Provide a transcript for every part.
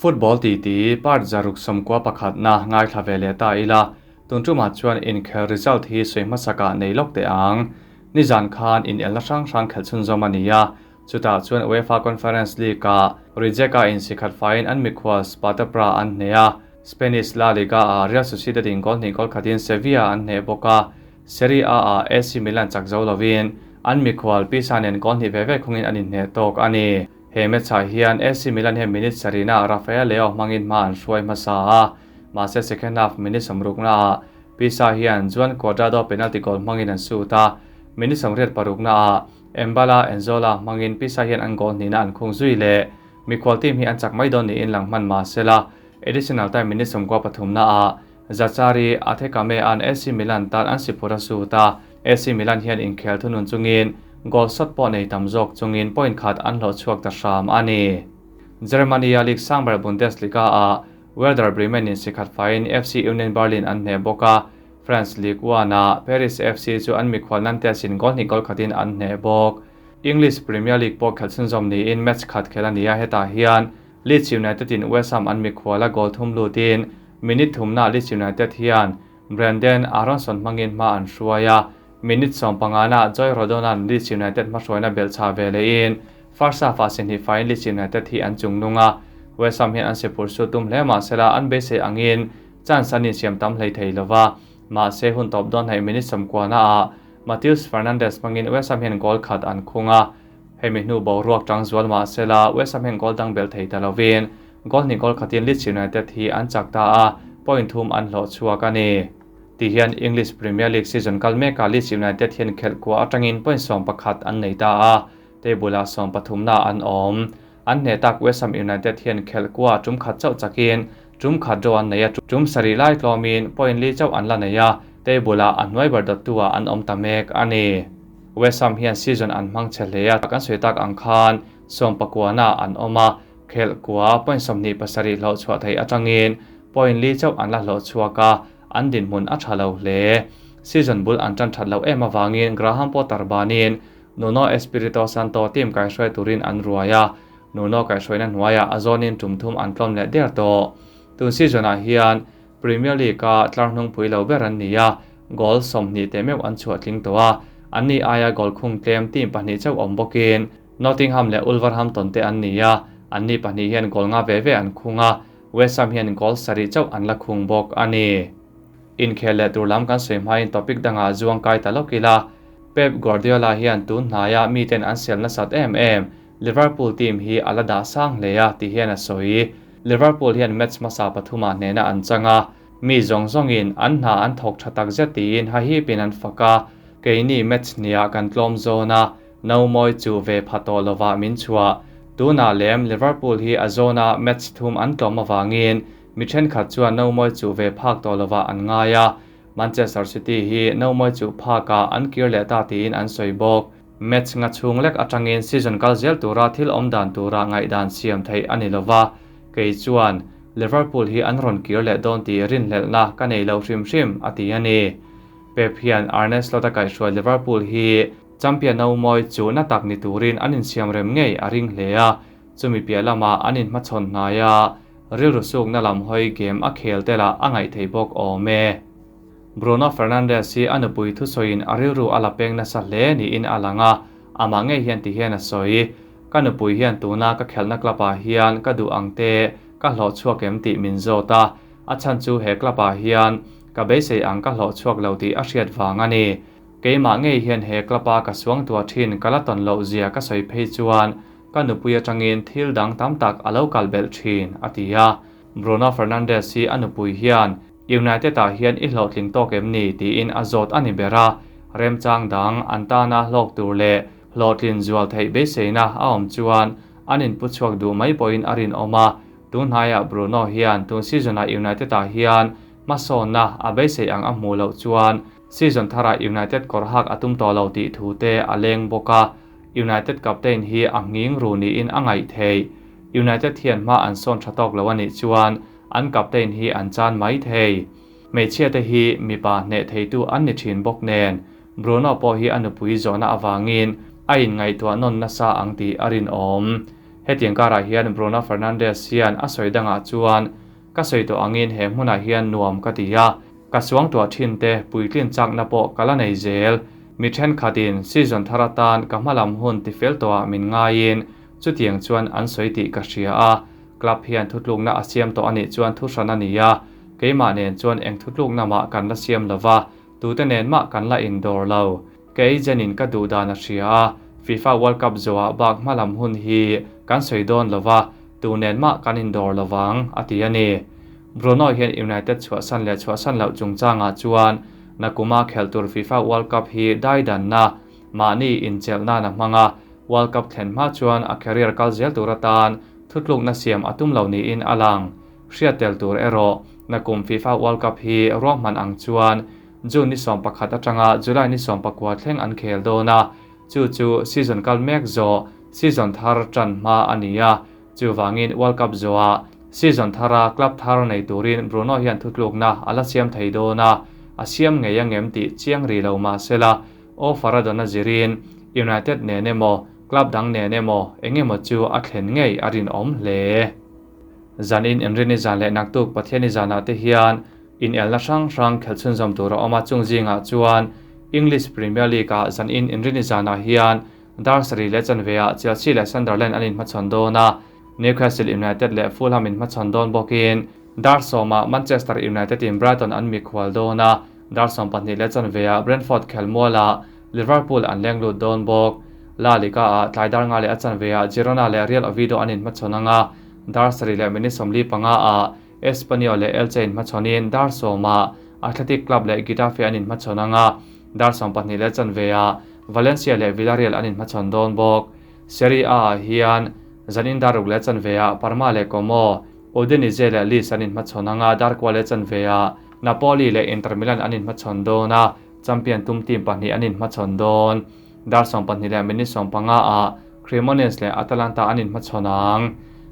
Football titi part 691 na ngaithla ve leh ta ila, tun tumah chuan inkhel result hi sawi hmasakah nei lawk teh ang. Nizan khan inelna hrang hrang khelh chhunzawm a ni a, chutah chuan UEFA Conference League-ah Rijeka insikhat faiin an mikhual Sparta Praha an hneh a, Spanish La Liga-ah Real Sociedad in goal hnih goal khatin Sevilla an hneh bawk a, Serie A-ah AC Milan chak zo lovin an mikhual Pisa nen goal hnih ve ve khungin an inhneh tawk a ni. He match-ah hian AC Milan hian minute sarihnaah Rafael Leao hmangin hma an hruai hmasa a, mahse second half minute sawmruknaah Pisa hian Juan Cuadrado penalty goal hmangin an shoot a, minute 86naah Embala Enzola hmangin Pisa hian an goal hnihna an khung zui leh. Mikhual team hi an chak mai dawn niin lang hman mah sela, additional time minute 93naah Zachary Athekame-a'n AC Milan tan an si phur a sut a, AC Milan hian inkhel thunun chungin goal shot pawh nei tam zawk chungin point khat an hlawh chhuak ta hram a ni. Germany-a league sang ber Bundesliga-ah Werder Bremen-in si khat faiin FC Union Berlin an hneh bawk a, France Ligue 1-ah Paris FC chu an mikhual Nantes-in goal hnih goal khatin an hneh bawk. English Premier League pawh khelh chhunzawm niin match khat khelh a ni a, hetah hian Leeds United-in West Ham an mikhual a goal thum lutin minute thumnaah Leeds United hian Brenden Aaronson hmangin hma an hruai a, minute 15naah Joy Rodona'n Leeds United hmahruaina belhchhah ve lehin first half-ah si hnih faiin Leeds United hi an chung nung a, West Ham hian an si phur su tum hle mahsela an beisei angin chance an insiam tam hlei thei lova, mahse hun tawp dawn hnaih minute 90naah Mateus Fernandes hmangin West Ham hian goal khat an khung a, hemi hnu boruak tang zual mah sela West Ham hian goal dang belh thei ta lovin goal hnih goal khatin Leeds United hi an chak ta a, point thum an hlawh chhuak a ni. Ti hian English Premier League season kal mekah Leeds United hian khelh kua atangin point 11 an nei ta a, table ah 13na an awm. An hneh tak West Ham United hian khelh kua tum khat chauh chakin tum khat draw an nei a, tum sarih lai tlawmin point li chauh an la nei a, table ah a hnuai ber dawttu ah an awm ta mek a ni. West Ham hian season an hmang che hle a, kan sawi tak ang khan 19na an awm a, khelh kua point 27 hlawh chhuah theih atangin point li chauh an la hlawh chhuak a, an dinhmun a tha lo hle. Season bul an tan that loh em avangin Graham Potter banin Nuno Espirito Santo team kaihruai turin an ruai a, Nuno kaihruaina hnuaiah a zawnin tum thum an tlawm leh der tawh. Tun season-ah hian Premier League-a tlar hnungpui lo ber an ni a, goal 20 teh meuh an chhuah tling tawh a, anni aia goal khung tlem team pahnih chauh awm bawkin Nottingham leh Wolverhampton te an ni a, anni pahnih hian goal nga ve ve an khung a, West Ham hian goal sarih chauh an la khung bawk a ni. Inkhel leh tur lam kan sawi hmain topic dangah zuang kai ta lawk ila, Pep Guardiola hian tun hnaia miten an sel nasat em em Liverpool team hi a la dah sang hle a ti hian a sawi. Liverpool hian match hmasa pathumah hnehna an chang a, mi zawng zawngin an hna an thawk tha tak zet tiin hahipin an fak a, keini match hniah kan tlawm zawn a, no mawi chu ve pha tawh lovah min chhuah. Tunah lem Liverpool hi a zawna match thum an tlawm avangin mi thenkhat chuan no mawi chu ve phak tawh lovah an ngai a, Manchester City hi no mawi chu phakah an kir leh ta tiin an sawi bawk. Match nga chhung lek atangin season kal zel tura thil awm dan tura ngaihdan siam theih a ni lova, kei chuan Liverpool hi an rawn kir leh dawn tih rinhlelhna ka nei lo hrim hrim, a ti a ni. Pep hian Arne Slot a kaihhruai Liverpool hi champion no mawi chu na tak ni turin an insiam rem ngei a ring hle a, chumi piah lamah an inhmachhawn hnai a, rilru sukna lam hawi game a khel te lah a ngaih theih bawk awm e. Bruno Fernandes hi a nupui thusawiin a rilru a la peng nasa hle niin a lang a, amah ngei hian ti hian a sawi, Ka nupui hian tuna ka khelhna club ah hian ka duh ang te ka hlawh chhuak em tih min zawt a, a chhan chu he club ah hian ka beisei ang ka hlawh chhuak lo tih a hriat vang a ni. Keimah ngei hian he club a ka suang tua thin ka la tawn loh zia ka sawi phei chuan ka nupui atangin thil dang tam tak a lo kal belh thin, a ti a. Bruno Fernandes hi a nupui hian United ah hian i hlawhtling tawk em ni tiin a zawt a ni ber a, remchang dang an tana hlawk tur leh hlawhtlin zual theih beiseina a awm chuan an inpu chhuak duh mai pawhin a rinawm a, tun hnaiah Bruno hian tun season ah United ah hian hmasawnna a beisei ang a hmuh loh chuan season tharah United kawr hak a tum tawh lo tih thu te a leng bawk a, United captain hi a nghing ru niin a ngaih theih. United hian hma an sawn tha tawk lo a nih chuan an captain hi an chan mai thei. Hmeichhia te hi mipa hneh theitu an ni thin bawk nen, Bruno pawh hi a nupui zawhna avangin a inngaihtuah nawn nasa ang tih a rinawm. Hetiang karah hian Bruno Fernandes hian a sawi dangah chuan, Ka sawi tawh angin he hmunah hian nuam ka ti a, ka suangtuah thin te puitlin chakna pawh ka la nei zel. Mi thenkhatin season thar atan ka hmalam hun tifel tawhah min ngaiin chutiang chuan an sawi tih ka hria a, club hian thutlukna a siam tawh a nih chuan thuhran a ni a, keimah nen chuan eng thutlukna mah kan la siam lova, tute nen mah kan la indawr lo. Ka agent in ka duh dan a hria a, FIFA World Cup zawhah bak hmalam hun hi kan sawi dawn lova, tu nen mah kan indawr lovang, a ti a ni. Bruno hian United chhuahsan leh chhuahsan loh chungchangah chuan nakuma khelh tur FIFA World Cup hi daidanna, mahni inchelh nan a hmang a, World Cup thlen hma chuan a career kal zel tur atan thutlukna siam a tum lo niin a lang. Hriat tel tur erawh, nakum FIFA World Cup hi ruahman ang chuan June ni 11 atanga July ni 19 thleng an khel dawn a, chu chu season kal mek zawh season thar tan hma a ni a, chuvangin World Cup zawhah season thara club thar nei turin Bruno hian thutlukna a la siam thei dawn a, a siam ngei angem tih chiang ri lo mah sela, offer a dawn a zirin United nen emaw club dang nen emaw eng emaw chu a thlen ngei a rinawm hle. Zanin Inrini zan leh naktuk Pathiani zanah te hian Inelna hrang hrang khelh chhunzawm tur a awm a, chung zingah chuan English Premier League-ah zanin Inrini zanah hian dar sarih leh chanveah Chelsea leh Sunderland an inhmachhawn dawn a, Newcastle United leh Fulham inhmachhawn dawn bawkin dar sawmah Manchester United-in Brighton an mikhual dawn a, dar 12 leh chanveah Brentford khelmualah Liverpool an leng lut dawn bawk. La Liga-ah tlai dar nga leh a chanveah Girona leh Real Oviedo an inhmachhawn ang a, dar sarih leh minute 45-ah Espanyol leh Elche inhmachhawnin dar sawmah Athletic Club leh Getafe an inhmachhawn ang a, dar 12 leh chanveah Valencia leh Villarreal an inhmachhawn dawn bawk. Serie A-ah hian zanin dar ruk leh chanveah Parma leh Como, Udinese leh Leeds an inhmachhawn ang a, dar kua leh chanveah Napoli leh Inter Milan an inhmachhawn dawn a, champion tum team pahnih an inhmachhawn dawn. Dar 12 leh minute 15-ah Cremonese leh Atalanta an inhmachhawn ang.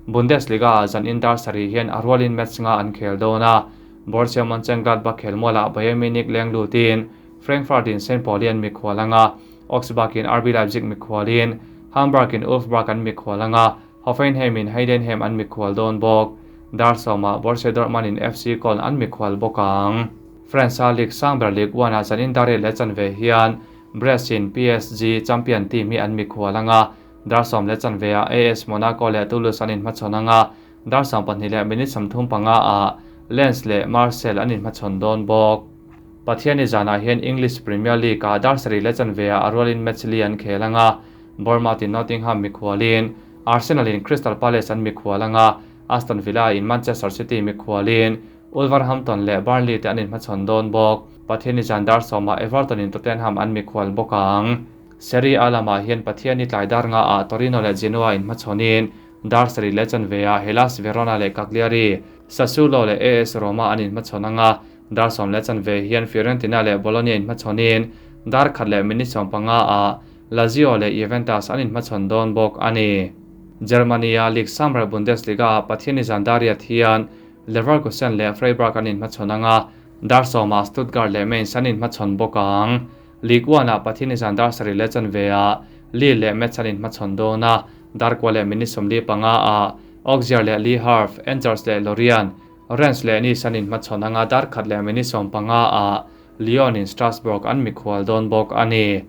Bundesliga-ah zanin dar sarih hian a rualin match nga an khel dawn a, Borussia Mönchengladbach khelmualah Bayern Munich leng lutin Frankfurt-in Saint Pauli an mikhual ang a, Augsburg-in RB Leipzig mikhualin Hamburg-in Wolfsburg an mikhual ang a, Hoffenheim-in Heidenheim an mikhual dawn bawk. Dar sawmah Borussia Dortmund-in FC Köln an mikhual bawk ang. France-a league sang ber Ligue 1-ah zanin dar riat leh chanve hian Brest-in PSG champion team hi an mikhual ang a, dar sawm leh chanveah AS Monaco leh Toulouse an inhmachhawn ang a, dar 12 leh minute 35-ah Lens leh Marseille an inhmachhawn dawn bawk. Pathiani zanah hian English Premier League-ah dar sarih leh chanveah a rualin match li an khel ang a, Bournemouth-in Nottingham mikhualin, Arsenal-in Crystal Palace an mikhual ang a, Aston Villa-in Manchester City mikhualin, Wolverhampton leh Burnley te an inhmachhawn dawn bawk. Pathiani zan dar sawmah Everton in Tottenham an mikhual bawk ang. Serie A lamah hian Pathiani tlai dar ngaah Torino leh Genoa inhmachhawnin dar sarih leh chanveah Hellas Verona leh Cagliari, Sassuolo leh AS Roma an inhmachhawn ang a, dar sawm leh chanve hian Fiorentina leh Bologna inhmachhawnin dar khat leh minute 15-ah Lazio leh Juventus an inhmachhawn dawn bawk a ni. Germany-a League Samra Bundesliga-ah Pathiani zan dar riat hian Leverkusen leh Freiburg an inhmachhawn ang a, dar sawmah Stuttgart leh Mainz an inhmachhawn bawk ang. Ligue 1-ah Pathiani zan dar sarih leh chanveah Lille leh Metz an inhmachhawn dawn a, dar kua leh minute 45-ah Auxerre leh Le Havre, Angers leh Lorient, Rennes leh Nice an inhmachhawn ang a, dar khat leh minute 15-ah Lyon in Strasbourg an mikhual dawn bawk a ni.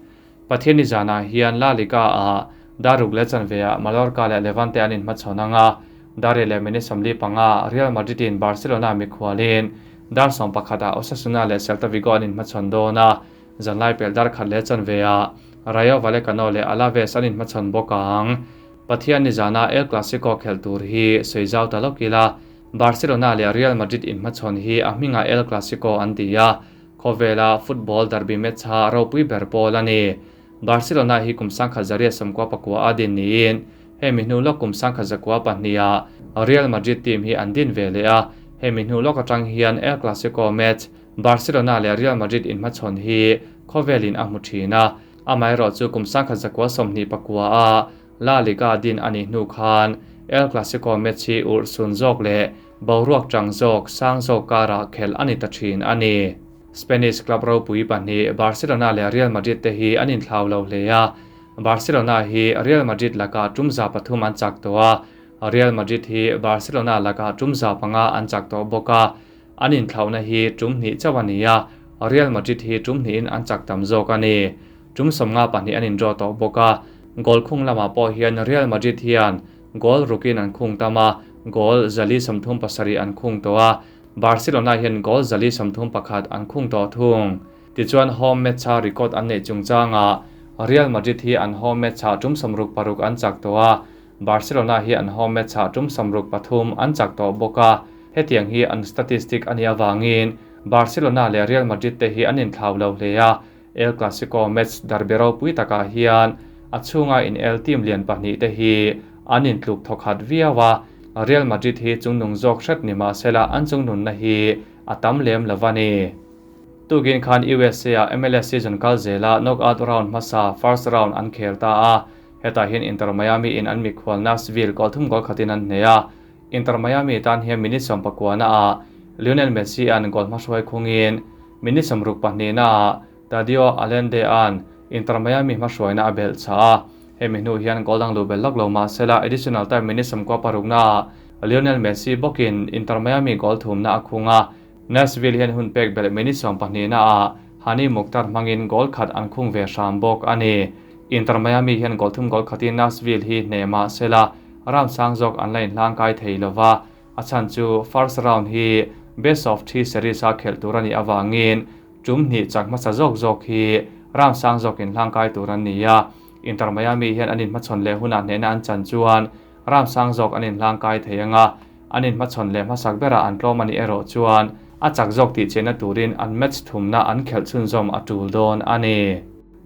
Pathiani zanah hian La Liga-ah dar ruk leh chanveah Mallorca leh Levante an inhmachhawn ang a, dar riat leh minute 45 Real Madrid-in Barcelona mikhualin dar 11-ah Osasuna leh Celta Vigo an inhmachhawn dawn a, zanlai pel dar khat leh chanveah Rayo Vallecano leh Alaves an inhmachhawn bawk ang. Pathiani zana El Clasico khelh tur hi sawi zau ta lawk ila, Barcelona leh Real Madrid inhmachhawn hi a hmingah El Clasico an ti a, Khawvela football derby match ha ropui ber pawl a ni. Barcelona hi kum sangkhat zariat sawmkua pakua a din niin hemi hnu lawk kum sangkhat zakua pahniha Real Madrid team hi an din ve leh a, hemi hnu lawk atang hian El Clasico match Barcelona leh Real Madrid inhmachhawn hi khawvelin a hmu thin a, amaherawh chu kum sangkhat zakua 24 a La Liga din a nih hnu khan El Clasico match hi urh sun zawk leh boruak tang zawk sang zawk karah khelh a ni ta thin a ni. Spanish club ropui pahnih Barcelona leh Real Madrid te hi an inthlau lo hle a, Barcelona hi Real Madrid lakah tum 300 an chak tawh a, Real Madrid hi Barcelona lakah tum 500 an chak tawh bawk a, an inthlauhna hi tum hnih chauh a ni a, Real Madrid hi tum hnihin an chak tam zawk a ni. Tum 52 an indraw tawh bawk a, goal khung lamah pawh hian Real Madrid hian goal rukin an khung tam a, goal 437 an khung tawh a, Barcelona hian goal 431 an khung tawh thung. Tichuan home match-a record an neih chungchangah Real Madrid hi an home match-ah tum 66 an chak tawh a, Barcelona hi an home match-ah tum 63 an chak tawh bawk a, hetiang hi an statistic a nih avangin Barcelona leh Real Madrid te hi an inthlau lo hle a, El Clasico match derby ropui takah hian a chhunga in el team lian pahnih te hi an intluk thawkhat viau a, Real Madrid hi chungnung zawk hret ni mahsela an chungnunna hi a tam lem lo a ni. Tukin khan USA ah MLS season kal zela knockout round hmasa first round an khel ta a, hetah hian Inter Miami in an mikhual Nashville goal thum goal khatin an hneh a, Inter Miami tan hian minute 19 ah Lionel Messi an goal hmahruai khungin minute 62 ah Tadeo Allende an Inter Miami hmahruaina a belh chah a, hemi hnu hian goal dang lu bel lak lo mahsela additional time minute 96 ah Lionel Messi bawkin Inter Miami goal thumna a khung a, Nashville hian hun pek belh minute 12 ah Hani Mukhtar hmangin goal khat an khung ve hram bawk a ni. Inter Miami hian goal thum goal khatin Nashville hi hneh mahsela round sang zawk an la inhlangkai thei lova, a chhan chu first round hi best of three series a khelh tur a nih avangin tum hnih chak hmasa zawk zawk hi round sang zawk inhlangkai tur an ni a. Inter Miami hian an inhmachhawn leh hunah hnehna an chan chuan round sang zawk an inhlangkai thei anga, an inhmachhawn leh hmasak berah an tlawm a nih erawh chuan a chak zawk tih chenna turin an match thumna an khelh chhunzawm a tul dawn a ni.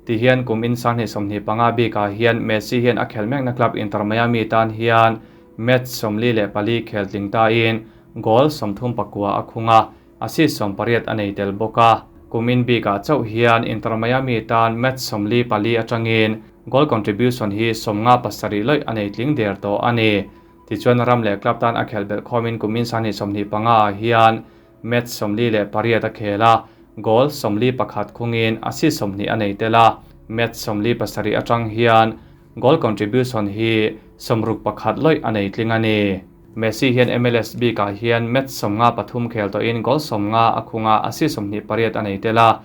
Tihian kum in 2025 bikah hian Messi hian a khelh mekna club Inter Miami tan hian match 44 khel tling tain goal 39 a khung a, assist 18 a nei tel bawk a. Kum in bikah chauh hian Inter Miami tan match 44 atangin goal contribution hi 57 loih a nei tling der tawh a ni. Tichuan ram leh club tan a khelh belh khawmin kum in 2025 ah hian match 48 a khel a, goal 41 khungin assist 20 a nei tel a, match 47 atang hian goal contribution hi 61 loih a nei tling a ni. Messi hian MLS bikah hian match 53 khel tawhin goal 50 a khunga assist 28 a nei tel a,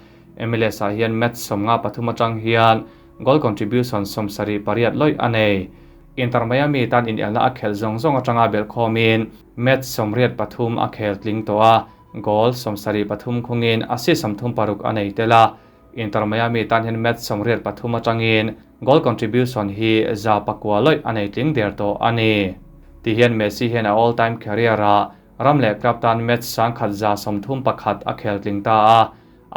MLS ah hian match 53 atang hian goal contribution 78 loih a nei. Inter Miami tan inelna a khelh zawng zawng atanga belh khawmin match 83 a khel tling tawh a, goal 73 khungin assist 36 a nei tel a. Inter Miami tan hian match 83 atangin goal contribution hi 109 loih a nei tling der tawh a ni. Tihian Messi hian a all time career a ram leh club tan match 131 a khel tling ta a,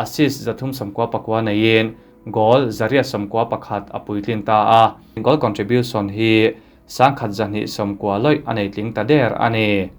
assist 399 neiin goal 191 a puitlin ta a, goal contribution hi 129 loih a nei tling ta der a ni.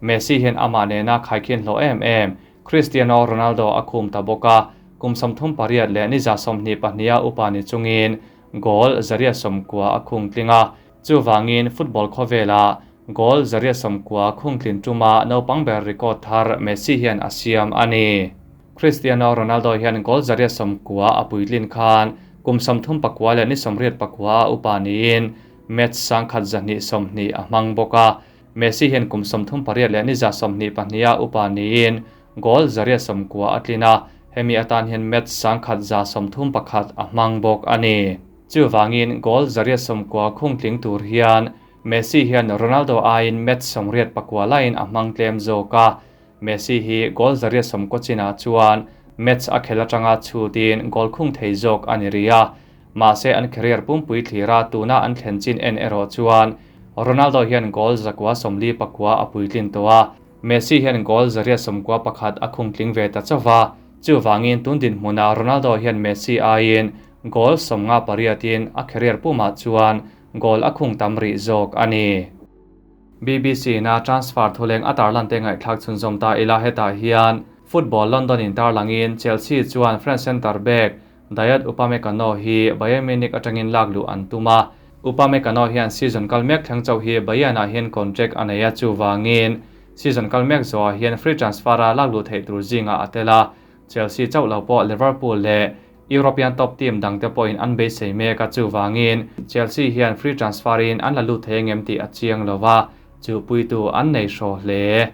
Messi hian ama nena khaikhin hlo em em Cristiano Ronaldo a khum ta bawk a, kum 38 leh ni 22 upa ni chungin goal 190 a khung tling a, chuwangin football khawvela goal 190 khung tlin tuma naupang ber record thar Messi hian a siam a ni. Cristiano Ronaldo hian goal 190 a puitlin khan kum 34 leh ni 84 upa niin match 120 a hmang bawk a. Messi hian kum 38 leh ni 22 upa niin goal 190 a tlin a, hemi atan hian match 131 a hmang bawk a ni. Chuwangin goal 190 khung tling tur hian Messi hian Ronaldo aiin match 84 lain a hmang tlem zawk a. Messi hi goal 190 chinah chuan match a khel atanga chutin goal khung thei zawk a ni ria. Mahse an career pumpui thlira tuna an thlen chin en erawh chuan Ronaldo hian goal 144 a puitlin tawh a, Messi hian goal 191 a khung tling ve ta chawa. Chuwangin tundin hmuna Ronaldo hian Messi aiin goal 58 in a career pumah chuan goal a khung tam rih zawk a ni. BBC na transfer thuleng a tarlan te ngai thlak chhunzawm ta ila hetah hian Football London in tarlangin Chelsea chuan French centre back Dayot Upamecano hi Bayern Munich atangin lak lu an tuma. Upamecano hian season kal mek thleng chauh hi Bayern ah hian contract a nei a, chuwangin season kal mek zawh hian free transfer a lak lu theih tur zinga a tela. Chelsea chauh lo pawh Liverpool leh European top team dangte pawhin an beisei mek a, chuvangin Chelsea hian free transfer in an la lut thei angem tih a chiang lo va, chuhpuitu an nei hraw hle.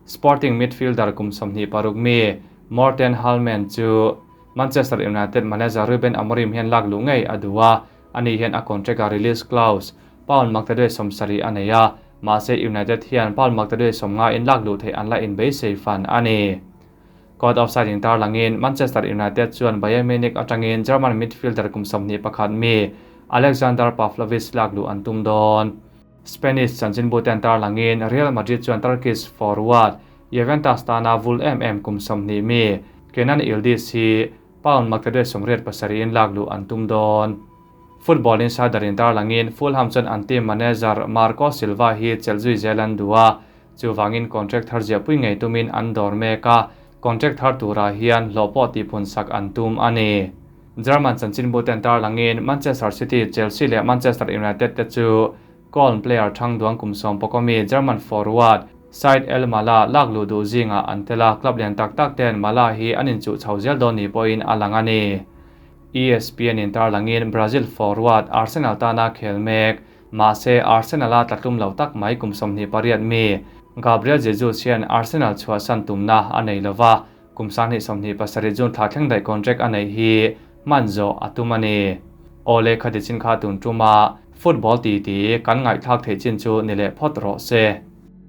Sporting midfielder kum 26 mi Morten Hjulmand chu Manchester United manager Ruben Amorim hian lak luh ngei a duh a, ani hian a contract a release clause pound maktaduai 70 a nei a, mahse United hian pound maktaduai 50 in lak luh theih an la inbeisei fan a ni. Caught offside in tarlangin Manchester United chuan Bayern Munich atangin German midfielder kum 21 mi Alexander Pavlovic lak luh an tum dawn. Spanish chanchinbu ten tarlangin Real Madrid chuan Turkish forward Juventus tana vul em em kum 20 mi Kenan Yildiz hi pound maktaduai 87 in lak luh an tum dawn. Football Insider in tarlangin Fulham chuan an team manager Marco Silva hi chelzui zelan dua chuwangin contract thar zia pui ngei tumin an dawr mek a, contract thar turah hian hlawh ti phun sak an tum ani. German chanchinbu ten tarlangin Manchester City, Chelsea leh Manchester United te chu Köln player thang duang kum som pokomi German forward Said El Mala lak lu du zinga an tela club lian tak tak ten Mala hi anin chu chhozel don ni poin alanga ni. ESPN in tarlangin Brazil forward Arsenal tana khelmek mahse Arsenal a tlatlum lo tak mai kum 28 mi Gabriel Jesus hian Arsenal chhuah san tumna a nei lova kum 27 June thla thleng dai contract a nei hi manzo atum ani. Ole khati chin kha tun tuma football ti ti kan ngai thak thei chin chu nile phot ro se.